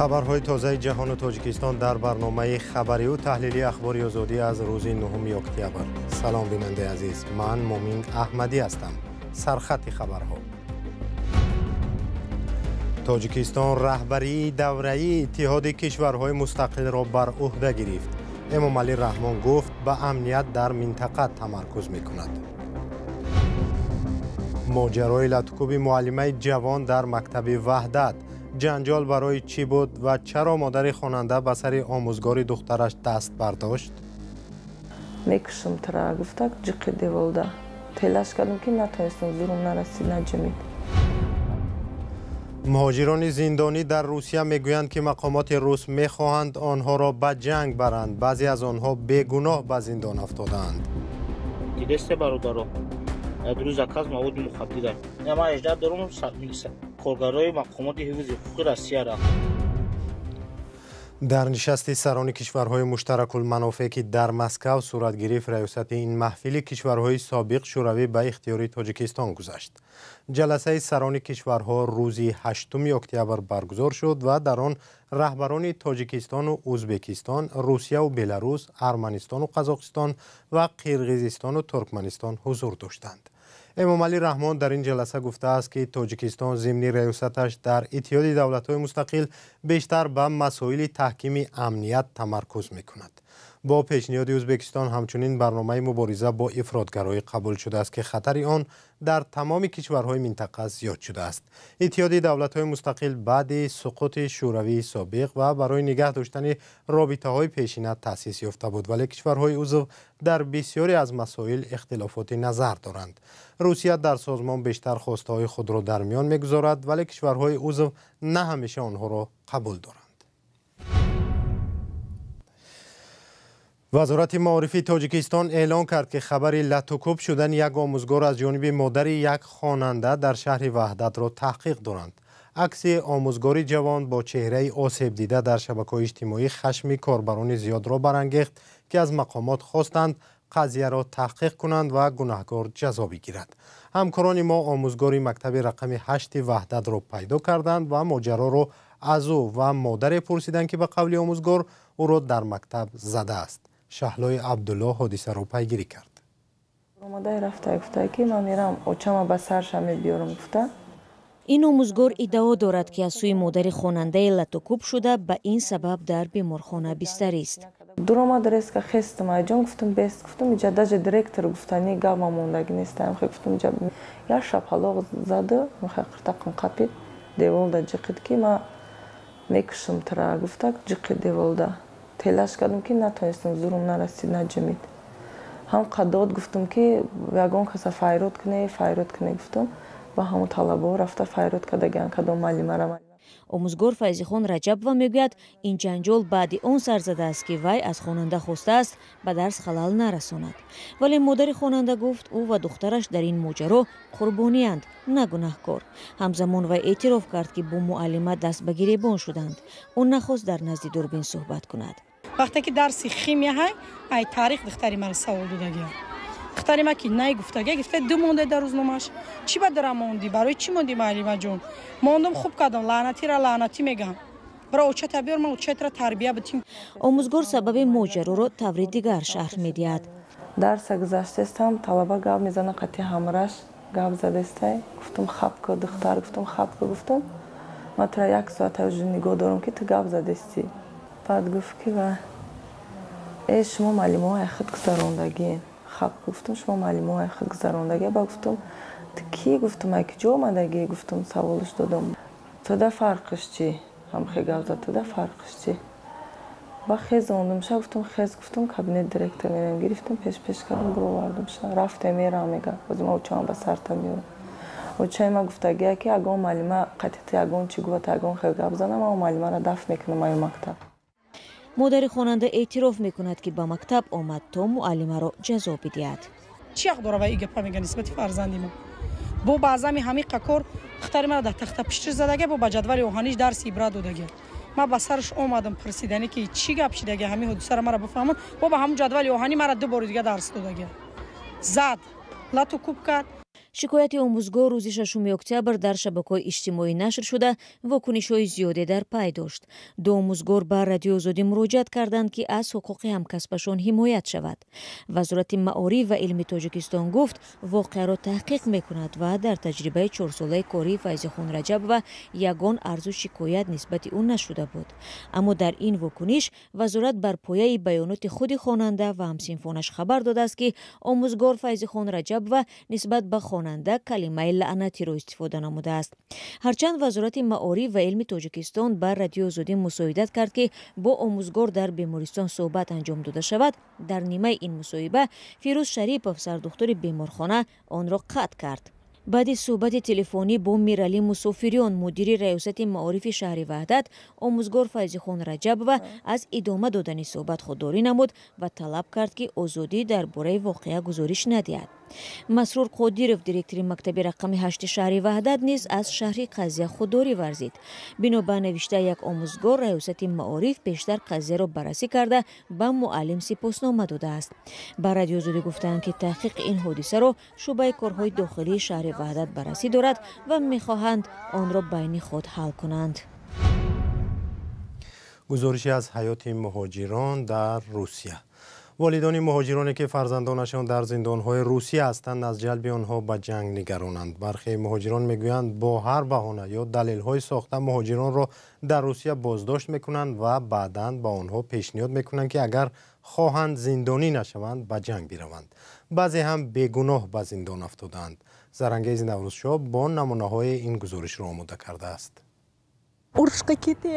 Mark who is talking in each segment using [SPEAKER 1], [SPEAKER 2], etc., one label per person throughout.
[SPEAKER 1] Хабарҳои тозаи ҷаҳону Тоҷикистон дар барномаи хабариву таҳлилии Ахбори Озодӣ аз рӯзи 9 октябр. Салом, бинандаи азиз, ман Мумин Аҳмадӣ ҳастам. Сархати хабарҳо. Тоҷикистон раҳбарии давраии Иттиҳоди кишварҳои мустақилро бар уҳда гирифт. Эмомалӣ Раҳмон гуфт, ба амният дар минтақа тамаркуз мекунад. Моҷарои латукӯби муаллимаи ҷавон дар мактаби Ваҳдат. Ҷанҷол барои чӣ буд ва чаро модари хонанда ба сари омӯзгори духтараш даст бардошт?
[SPEAKER 2] Мекушам тра, гуфта, ҷиқи деволда. Телаш кардам, ки натонистам, зурум нарасид, наҷамид.
[SPEAKER 1] Муҳоҷирони зиндонӣ дар Русия мегӯянд, ки мақомоти рус мехоҳанд онҳоро ба ҷанг баранд. Баъзе аз онҳо бегуноҳ ба зиндон афтодаанд.
[SPEAKER 3] Дидесте, бародаро, рӯз заказ маводи мухаддира. Ман 18 дорум, коргарои мақомоти ҳифзи ҳуқуқи Россияра.
[SPEAKER 1] Дар нишасти сарони кишварҳои муштаракулманофеъ, ки дар Москав сурат гирифт, раёсати ин маҳфили кишварҳои собиқ Шӯравӣ ба ихтиёри Тоҷикистон гузашт. Ҷаласаи сарони кишварҳо рӯзи 8 октябр баргузор шуд ва дар он раҳбарони Тоҷикистону Ӯзбекистон, Русияву Беларус, Арманистону Қазоқистон ва Қирғизистону Туркманистон ҳузур доштанд. Эмомалӣ Раҳмон дар ин ҷаласа гуфтааст, ки Тоҷикистон зимни раёсаташ дар Иттиҳоди давлатҳои мустақил бештар ба масоили таҳкими амният тамаркуз мекунад. Бо пешниҳоди Ӯзбекистон ҳамчунин барномаи мубориза бо ифротгароӣ қабул шудааст, ки хатари он дар тамоми кишварҳои минтақа зиёд шудааст. Иттиҳоди давлатҳои мустақил баъди суқути Шӯравии собиқ ва барои нигаҳ доштани робитаҳои пешина таъсис ёфта буд, вале кишварҳои узв дар бисёре аз масоил ихтилофоти назар доранд. Русия дар созмон бештар хостаҳои худро дар миён мегузорад, вале кишварҳои узв на ҳамеша онҳоро қабул доранд. Вазорати маорифи Тоҷикистон эълон кард, ки хабари латукӯб шудани як омӯзгор аз ҷониби модари як хонанда дар шаҳри Ваҳдатро таҳқиқ доранд. Акси омӯзгори ҷавон бо чеҳраи осебдида дар шабакаҳои иҷтимоӣ хашми корбарони зиёдро барангехт, ки аз мақомот хостанд қазияро таҳқиқ кунанд ва гунаҳкор ҷазо бигирад. Ҳамкорони мо омӯзгори мактаби рақами 8 Ваҳдатро пайдо карданд ва моҷароро аз ӯ ва модаре пурсиданд, ки ба қавли омӯзгор ӯро дар мактаб задааст. Шаҳлои Абдулло ҳодисаро пайгирӣ кард.
[SPEAKER 2] Омадаи рафта гуфта, ки ман мерам, очама ба сарша мебиёрам, гуфта.
[SPEAKER 4] Ин омӯзгор иддао дорад, ки аз сӯи модари хонандаи латукӯб шуда, ба ин сабаб дар беморхона бистарист.
[SPEAKER 2] Дуромад, резко хестам, айҷон гуфтам, бест гуфтам, иҷа даже директор гуфтани гапма мондагӣ нестам. Хе гуфтам, иҷа як шапалоқ заду, хе қиртақам қапид, деволда ҷиқид, ки ман мекушам тра, гуфта, ҷиқи деволда. Телаш кардам, ки натонистам, зурум нарасид, наҷамид. Ҳам қадод гуфтам, ки ягон каса файрод куне, файрод куне гуфтам, ва ҳамон талабаҳо рафта файрод кардагиан кадом муаллимара.
[SPEAKER 4] Омӯзгор Файзихон Раҷабова мегӯяд, ин ҷанҷол баъди он сар задааст, ки вай аз хонанда хостааст ба дарс халал нарасонад, вале модари хонанда гуфт, ӯ ва духтараш дар ин моҷаро қурбониянд, на гунаҳкор. Ҳамзамон вай эътироф кард, ки бо муаллима даст ба гиребон шуданд. Ӯ нахост дар назди дурбин суҳбат кунад.
[SPEAKER 5] Вақте ки дарси химия ҳай, ай таърих духтари мара савол додагия. Духтари ма ки най гуфтага, гуфта, ду монда дар рӯзномааш. Чӣ ба дара монди? Барои чӣ монди, муаллимаҷон? Мондум, хуб кардам, лаънатира лаънатӣ мегам. Бара очата биёр, ман очатра тарбия битим.
[SPEAKER 4] Омӯзгор сабаби моҷароро таври дигар шарҳ медиҳад.
[SPEAKER 2] Дарса гузаштестам, талаба гап мезана, қати ҳамраш гап задестай. Гуфтум, хаб ку, духтар, гуфтум, хаб ку, гуфтум. Ман тура як соат нигоҳ дорам, ки ту гап задестӣ. Баъд гуфт, ки ва э, шумо муаллимоҳои худ гузарондагӣ. Хаб, гуфтум, шумо муаллимоҳои худ гузарондагӣ. Ба гуфтум, ту кӣ, гуфтум, ай куҷо омадагӣ, гуфтум, саволш додам. Туда фарқиш чӣ? Ҳамхе гап зад, туда фарқиш чӣ? Ба хез ондумша, гуфтум, хез, гуфтум, кабинет директор мерем. Гирифтум, пеш пеш кардам, буровардумша. Рафте, мерам, мега. Бози ма очамам ба сарта меёрам. Очаи ма гуфтагия, ки ягон муаллима қатъи ту ягон чӣ гуфт, ягон хел гап занам, ман муаллимаро дафт мекунам аю мактаб.
[SPEAKER 4] Модари хонанда эътироф мекунад, ки ба мактаб омад, то муаллимаро ҷазо бидиҳад.
[SPEAKER 5] Чӣ ҳақ дора ва и гапа мега нисбати фарзанди мо? Бо баъзами ҳамиқа кор духтари мара дар тахтапуштӣ задага, бо ба ҷадвали оҳаниш дарси ибрат додага. Ман ба сараш омадам пурсиданӣ, ки чӣ гап шидаги, ҳамин ҳодисаро мара бифаҳмон. Бо ба ҳамун ҷадвали оҳанӣ мара ду бори дига дарс додага. Зад, лату куб кард.
[SPEAKER 4] Шикояти омӯзгор рӯзи 6 октябр дар шабакаҳои иҷтимоӣ нашр шуда, вокунишҳои зиёде дар пай дошт. Ду омӯзгор ба Радиои Озодӣ муроҷиат карданд, ки аз ҳуқуқи ҳамкасбашон ҳимоят шавад. Вазорати маориф ва илми Тоҷикистон гуфт, воқеаро таҳқиқ мекунад ва дар таҷрибаи чорсолаи кории Файзихон Раҷабова ягон арзу шикоят нисбати ӯ нашуда буд. Аммо дар ин вокуниш вазорат бар пояи баёноти худи хонанда ва ҳамсинфонаш хабар додааст, ки омӯзгор Файзихон Раҷабова нисбат ба хонанда калимаи лаънатиро истифода намудааст. Ҳарчанд Вазорати маориф ва илми Тоҷикистон ба Радиои Озодӣ мусоидат кард, ки бо омӯзгор дар бемористон суҳбат анҷом дода шавад, дар нимаи ин мусоҳиба Фирӯз Шарипов, сардухтури беморхона, онро қатъ кард. Баъди суҳбати телефонӣ бо Миралӣ Мусофириён, мудири раёсати маорифи шаҳри Ваҳдат, омӯзгор Файзихон Раҷабова аз идома додани суҳбат худдорӣ намуд ва талаб кард, ки Озодӣ дар бораи воқеа гузориш надиҳад. Масрур Қодиров, директори мактаби рақами 8 шаҳри Ваҳдат, низ аз шарҳи қазия худдорӣ варзид. Бино ба навиштаи як омӯзгор, раёсати маориф пештар қазияро баррасӣ карда, ба муаллим сипоснома додааст. Ба Радиои Озодӣ гуфтаанд, ки таҳқиқи ин ҳодисаро шӯъбаи корҳои дохилии шаҳри Ваҳдат баррасӣ дорад ва мехоҳанд онро байни худ ҳал кунанд.
[SPEAKER 1] Гузориши аз ҳаёти муҳоҷирон дар Русия. Волидони муҳоҷироне, ки фарзандонашон дар зиндонҳои Русия ҳастанд, аз ҷалби онҳо ба ҷанг нигаронанд. Бархе муҳоҷирон мегӯянд, бо ҳар баҳона ё далелҳои сохта муҳоҷиронро дар Русия боздошт мекунанд ва баъдан ба онҳо пешниҳод мекунанд, ки агар хоҳанд зиндонӣ нашаванд, ба ҷанг бираванд. Баъзе ҳам бегуноҳ ба зиндон афтодаанд. Зарангези Наврӯзшоҳ бо намунаҳои ин гузоришро омода кардааст.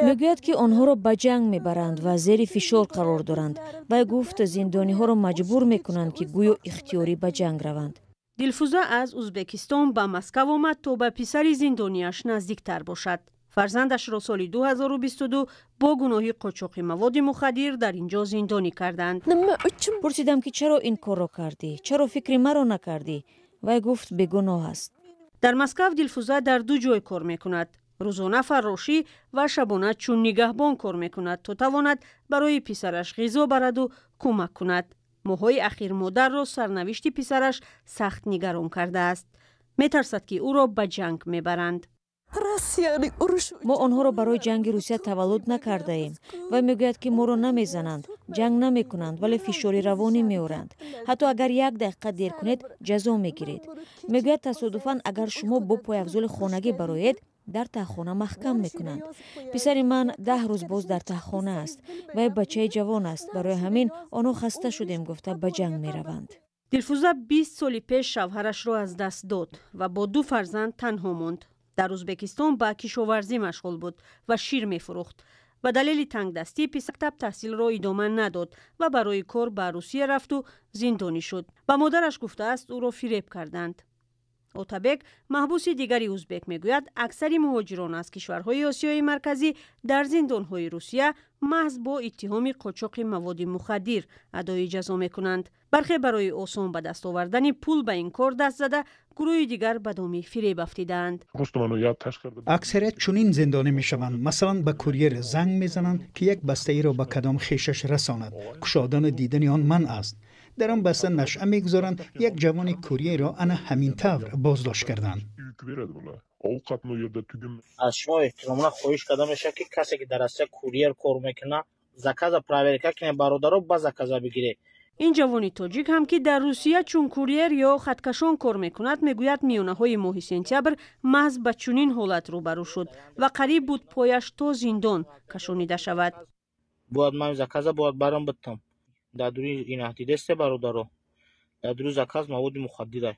[SPEAKER 4] Мегӯяд, ки онҳоро ба ҷанг мебаранд ва зери фишор қарор доранд. Вай гуфт, зиндониҳоро маҷбур мекунанд, ки гӯё ихтиёрӣ ба ҷанг раванд.
[SPEAKER 6] Дилфуза аз Узбекистон ба Москав омад, то ба писари зиндониаш наздиктар бошад. Фарзандашро соли 2022 бо гуноҳи қочоқи маводи мухаддир дар ин ҷо зиндонӣ карданд.
[SPEAKER 4] Пурсидам, ки чаро ин корро кардӣ, чаро фикри маро накардӣ? Вай гуфт, бегуноҳ аст.
[SPEAKER 6] Дар Москав Дилфуза дар ду ҷой кор мекунад. Рӯзона фаррошӣ ва шабона чун нигаҳбон кор мекунад, то тавонад барои писараш ғизо бараду кӯмак кунад. Моҳҳои ахир модарро сарнавишти писараш сахт нигарон кардааст. Метарсад, ки ӯро ба ҷанг мебаранд.
[SPEAKER 4] Мо онҳоро барои ҷанги Русия таваллуд накардаем. Вай мегӯяд, ки моро намезананд, ҷанг намекунанд, вале фишори равонӣ меоранд. Ҳатто агар як дақиқа дер кунед, ҷазо мегиред. Мегӯяд, тасодуфан агар шумо бо пойафзоли хонагӣ бароед, дар таҳхона маҳкам мекунанд. Писари ман 10 рӯз боз дар таҳхона аст. Вай бачаи ҷавон аст, барои ҳамин онҳо хаста шудем гуфта ба ҷанг мераванд.
[SPEAKER 6] Дилфуза 20 соли пеш шавҳарашро аз даст дод ва бо ду фарзанд танҳо монд. Дар Узбекистон ба кишоварзӣ машғул буд ва шир мефурӯхт. Ба далели тангдастӣ писар таҳсилро идома надод ва барои кор ба Русия рафту зиндонӣ шуд. Ба модараш гуфтааст, ӯро фиреб карданд. Отабек, маҳбуси дигари узбек, мегӯяд, аксари муҳоҷирон аз кишварҳои Осиёи Марказӣ дар зиндонҳои Русия маҳз бо иттиҳоми қочоқи маводи мухаддир адои ҷазо мекунанд. Бархе барои осон ба даст овардани пул ба ин кор даст зада, гурӯҳи дигар ба доми фиреб афтидаанд.
[SPEAKER 7] Аксарият чунин зиндонӣ мешаванд. Масалан, ба курьер занг мезананд, ки як бастаиро ба кадом хешаш расонад. Кушодану дидани он манъ аст. Дар он баста нашъа мегузоранд. Як ҷавони курьерро ана ҳамин тавр боздошт карданд.
[SPEAKER 3] Аз шумо эҳтиромона хоҳиш карда мешавад, ки касе ки дар Россия курьер кор мекунад, заказа проверка кунед, бародаро, ба заказа бигиред.
[SPEAKER 6] Ин ҷавони тоҷик ҳам, ки дар Русия чун курьер ё хаткашон кор мекунад, мегӯяд, миёнаҳои моҳи сентябр маҳз ба чунин ҳолат рӯбарӯ шуд ва қариб буд пояш то зиндон кашонида шавад.
[SPEAKER 3] Бояд ман заказа бояд барам битам. Дар дури ина дидесте, бародаро, дар дури заказ маводи мухаддира.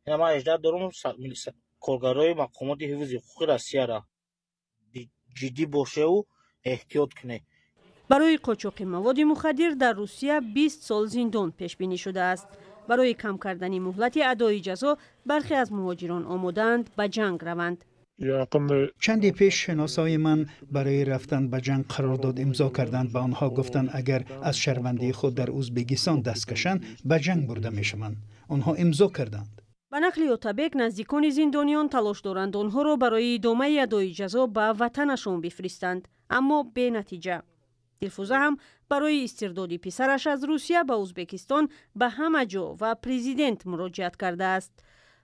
[SPEAKER 3] Ина ман 18 дорум, коргарои мақомоти ҳифзи ҳуқуқи Россияра ҷиддӣ бошеву эҳтиёт кунед.
[SPEAKER 6] Барои қочоқи маводи мухаддир дар Русия 20 сол зиндон пешбинӣ шудааст. Барои кам кардани муҳлати адои ҷазо бархе аз муҳоҷирон омодаанд ба ҷанг раванд.
[SPEAKER 7] Чанде пеш шиносои ман барои рафтан ба ҷанг қарордод имзо карданд. Ба онҳо гуфтанд, агар аз шаҳрвандии худ дар Узбекистон даст кашанд, ба ҷанг бурда мешаванд. Онҳо имзо карданд.
[SPEAKER 6] Ба нақли Отабек, наздикони зиндониён талош доранд онҳоро барои идомаи адои ҷазо ба ватанашон бифиристанд, аммо бенатиҷа. Дилфуза ҳам барои истирдоди писараш аз Русия ба Узбекистон ба ҳама ҷо ва президент муроҷиат кардааст.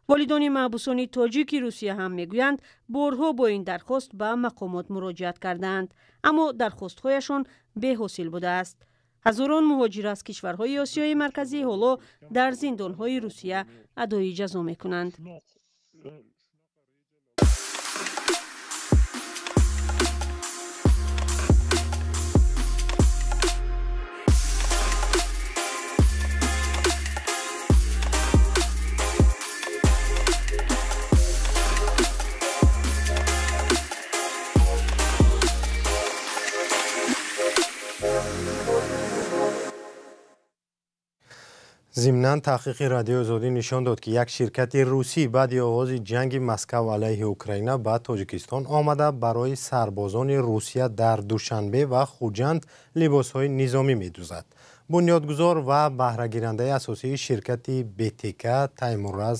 [SPEAKER 6] Волидони маҳбусони тоҷики Русия ҳам мегӯянд, борҳо бо ин дархост ба мақомот муроҷиат кардаанд, аммо дархостҳояшон беҳосил будааст. Ҳазорон муҳоҷир аз кишварҳои Осиёи Марказӣ ҳоло дар зиндонҳои Русия адои ҷазо мекунанд.
[SPEAKER 1] Зимнан таҳқиқи Радиои Озодӣ нишон дод, ки як ширкати русӣ баъди оғози ҷанги Москав алайҳи Украина ба Тоҷикистон омада, барои сарбозони Русия дар Душанбе ва Хуҷанд либосҳои низомӣ медӯзад. Бунёдгузор ва баҳрагирандаи асосии ширкати БТК Таймураз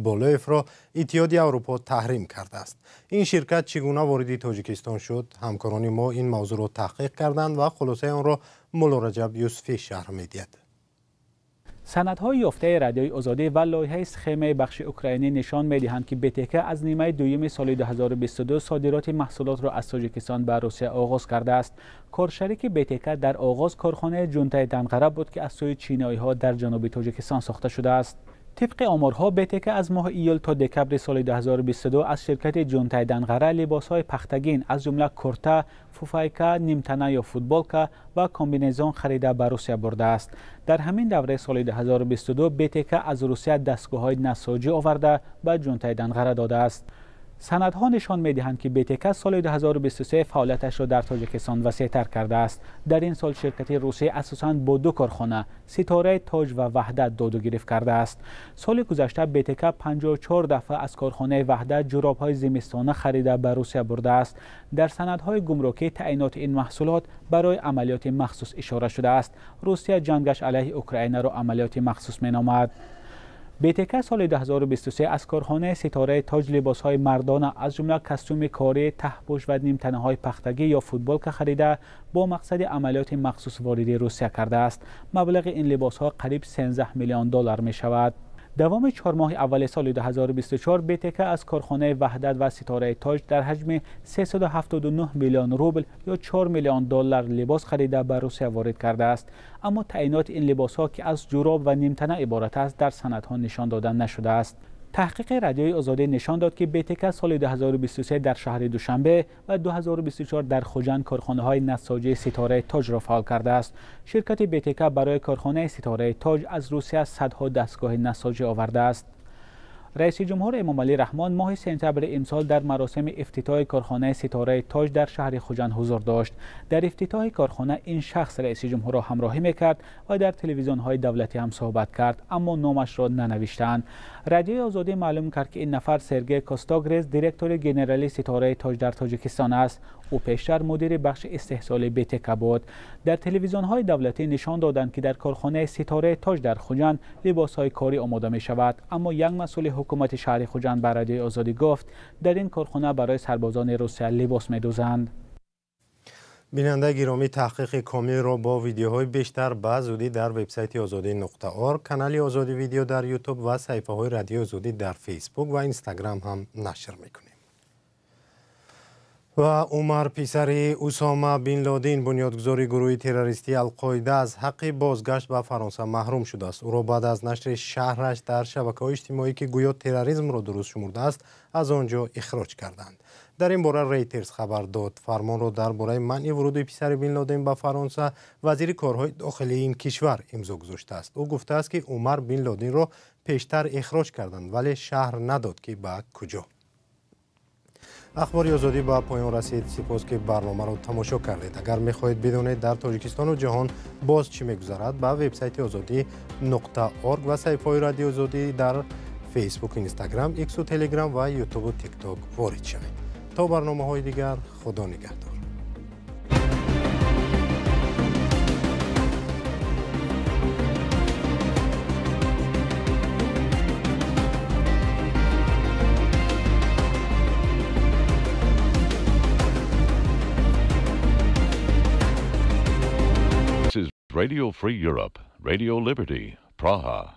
[SPEAKER 1] Болоевро Иттиҳоди Аврупо таҳрим кардааст. Ин ширкат чӣ гуна вориди Тоҷикистон шуд? Ҳамкорони мо ин мавзӯъро таҳқиқ карданд ва хулосаи онро Мулло Раҷаб Юсуфӣ шарҳ медиҳад.
[SPEAKER 8] Санадҳои ёфтаи Радиои Озодӣ ва лоиҳаи схемаи бахши украинӣ нишон медиҳанд, ки БТК аз нимаи дуюми соли 2022 содироти маҳсулотро аз Тоҷикистон ба Русия оғоз кардааст. Коршарики БТК дар оғоз корхонаи Ҷунтаи Данғара буд, ки аз сӯи чиноиҳо дар ҷануби Тоҷикистон сохта шудааст. Тибқи оморҳо, БТК аз моҳи июл то декабри соли 2022 аз ширкати Ҷунтаи Данғара либосҳои пахтагин, аз ҷумла курта, фуфайка, нимтана ё футболка ва комбинезон харида ба Русия бурдааст. Дар ҳамин давраи соли 2022 БТК аз Русия дастгоҳҳои насоҷӣ оварда ба Ҷунтаи Данғара додааст. Санадҳо нишон медиҳанд, ки БТК соли 2023 фаъолияташро дар Тоҷикистон васеътар кардааст. Дар ин сол ширкати русия асосан бо ду корхона Ситораи Тоҷ ва Ваҳдат доду гирифт кардааст. Соли гузашта БТК 54 дафъа аз корхонаи Ваҳдат ҷуробҳои зимистона харида ба Русия бурдааст. Дар санадҳои гумрукӣ таъиноти ин маҳсулот барои амалиёти махсус ишора шудааст. Русия ҷангаш алайҳи Украинаро амалиёти махсус меномад. БТК соли 2023 аз корхонаи Ситораи Тоҷ либосҳои мардона, аз ҷумла костюми корӣ, таҳпӯш ва нимтанаҳои пахтагӣ ё футболка харида бо мақсади амалиёти махсус вориди Русия кардааст. Маблағи ин либосҳо қариб 13 миллион доллар мешавад. Давоми 4 моҳи аввали соли 2024 БТК аз корхонаи Ваҳдат ва Ситораи Тоҷ дар ҳаҷми 379 миллион рубл ё 4 миллион доллар либос харида ба Русия ворид кардааст. Аммо таъиноти ин либосҳо, ки аз ҷуроб ва нимтана иборат аст, дар санадҳо нишон дода нашудааст. Таҳқиқи Радиои Озодӣ нишон дод, ки БТК соли 2023 дар шаҳри Душанбе ва 2024 дар Хуҷанд корхонаҳои насоҷии Ситораи Тоҷро фаъол кардааст. Ширкати БТК барои корхонаи Ситораи Тоҷ аз Русия садҳо дастгоҳи насоҷӣ овардааст. Раиси ҷумҳур Эмомалӣ Раҳмон моҳи сентябри имсол дар маросими ифтитоҳи корхонаи Ситораи Тоҷ дар шаҳри Хуҷанд ҳузур дошт. Дар ифтитоҳи корхона ин шахс раиси ҷумҳурро ҳамроҳӣ мекард ва дар телевизионҳои давлатӣ ҳам суҳбат кард, аммо номашро нанавиштанд. Радиои Озодӣ маълум кард, ки ин нафар Сергей Костогрез, директори генералии Ситораи Тоҷ дар Тоҷикистон аст. Ӯ пештар мудири бахши истеҳсоли БТК буд. Дар телевизионҳои давлатӣ нишон доданд, ки дар корхонаи Ситораи Тоҷ дар Хуҷанд либосҳои корӣ омода мешавад, аммо як масъули ҳукумати шаҳри Хуҷанд ба Радиои Озодӣ гуфт, дар ин корхона барои сарбозони Русия либос медӯзанд.
[SPEAKER 1] Бинандаи гиромӣ, таҳқиқи комилро бо видеоҳои бештар ба зудӣ дар вебсайти озодӣ.org, канали Озодӣ видео дар Ютуб ва саҳифаҳои Радиои Озодӣ дар Фейсбук ва Инстаграм ҳам нашр мекунем. Ва Умар, писари Усома бин Лодин, бунёдгузори гурӯҳи террористии Алқоида, аз ҳаққи бозгашт ба Фаронса маҳрум шудааст. Ӯро баъд аз нашри шаҳраш дар шабакаҳои иҷтимоӣ, ки гӯё терроризмро дуруст шумурдааст, аз он ҷо ихроҷ карданд. Дар ин бора Рейтерс хабар дод. Фармонро дар бораи манъи вуруди писари бин Лодин ба Фаронса вазири корҳои дохилии ин кишвар имзо гузоштааст. Ӯ гуфтааст, ки Умар бин Лодинро пештар ихроҷ карданд, вале шаҳр надод, ки ба куҷо. Ахбори Озодӣ ба поён расид. Сипос, ки барномаро тамошо кардед. Агар мехоҳед бидонед дар Тоҷикистону ҷаҳон боз чӣ мегузарад, ба вебсайти озодӣ.org ва саҳифаҳои Радиои Озодӣ дар Фейсбук, Инстаграм, Иксу, Телеграм ва Ютубу Тикток ворид шавед. То барномаҳои дигар, Худо нигаҳдор.
[SPEAKER 9] Radio Free Europe, Radio Liberty, Praha.